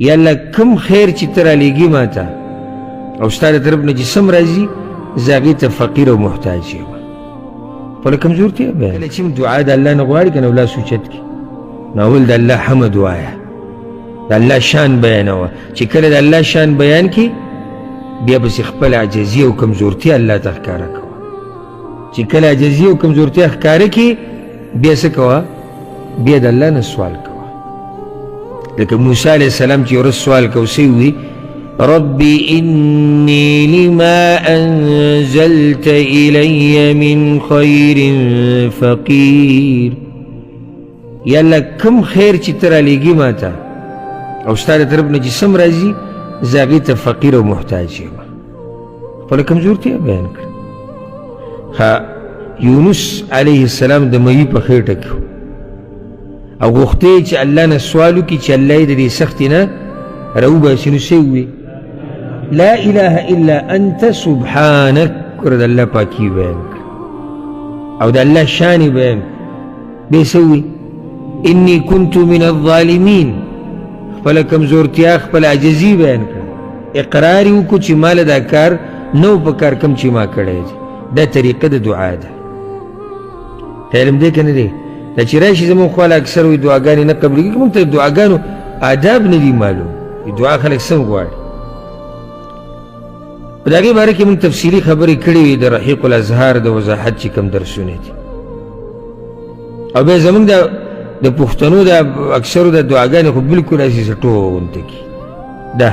یا الله کوم خیر چې ته رالیږي ما ته او ستا له طرف نه چې سم راځي، زه هغې ته فقیر او محتاج یم. خپله کمزورتیا بیان کله چې دعا د الله نه غواړي که نه، لاس اوچت کړي، نو اول د الله حمد وایه، د الله شان بیانوه. چې کله د الله شان بیان کړي، بیا پسې خپله عاجزي او کمزورتیا الله ته ښکاره کوه. چې کله عاجزي او کمزورتیا ښکاره کړي، بیا څه کوه؟ بیا د الله نه سوال کوه. لکه موسی علیه السلام چې ورځ سوال کو، څه وي؟ رب إني لما أنزلت إلي من خير فقير. یا الله کوم خیر چې ته رالیږي ما ته او ستا له طرف نه چې سم راځي، زه هغې ته فقیر او محتاج یم. خپله کمزورتیا بیان کړه. ښه، یونس علیه السلام د مئی په خېټه کې او غوښتې چې الله نه سوال وکړي چې الله یې د دې سختې نه راوباسي، نو څه ووي؟ لا اله الا انت سبحانك. ګوره، د الله پاکي بیان کړه او د الله شان یې بیان. بیا څه ووي؟ انی کنت من الظالمین. خپله کمزورتیا، خپله عاجزي بیان کړه، اقرار یې وکړو چې ما له دا کار نه و په کار کوم چې ما کړی دی. دا طریقه د دعا ده. علم دی که نه دی؟ دا چې راشي زموږ خواله اکثر وایي دعاګانې نه قبلېږي، موږ ته د دعاګانو آداب نه دي معلوم. دعا خلک څنګه غواړي؟ په د هغې باره کې موږ تفصیلي خبرې کړې وي د رحیق الازهار د وضاحت چې کوم درسونه دي. او بیا زموږ د پښتنو د اکثرو د دعاګانې خو بلکل هسې څه ټوغه غونته کي، دا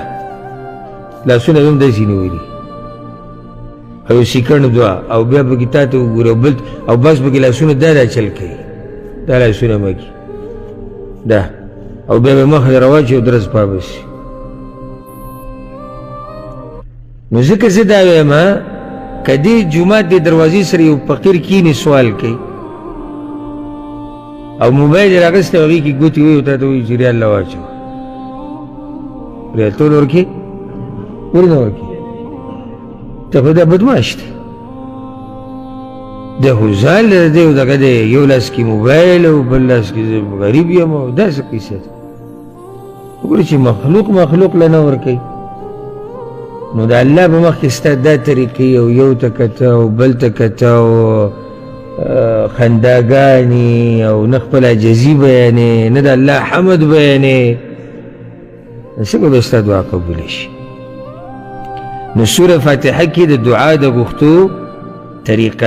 لاسونه هم داسې نیولي او سیکڼ دعا، او بیا پکې تا ته وګوره بل، او بس پکې لاسونه دا دا چل کوي، دا لاسونه مه کي دا، او بیا به مخ در واچوي او درز پابسي. نو ځکه زه دا وایم، که دې جومات د دروازې سره یو فقیر کینې سوال کوي او موبایل یې راغستی، هغې کې ګوتې وایي او تا ته وایي چې ریال له واچوه، ریال ټول ورکې، ولې نه ورکې؟ ته خو دا بدمعاش دی، د خو ځان له دی او دغه دی، یو لاس کې موبایل او بل لاس کې زه غریب یم، او دا څه قصه ده؟ وګوره چې مخلوق له نه ورکوي، نو د الله په مخ کې ستا دا طریقې او یو ته کته او بل ته کته او خنداګانې او نه خپل عاجزي بیانې، نه د الله حمد بیانې، څنګه به ستا دعا قبوله شي؟ نو سوره فاتحه کې د دعا د غوښتو طریقه.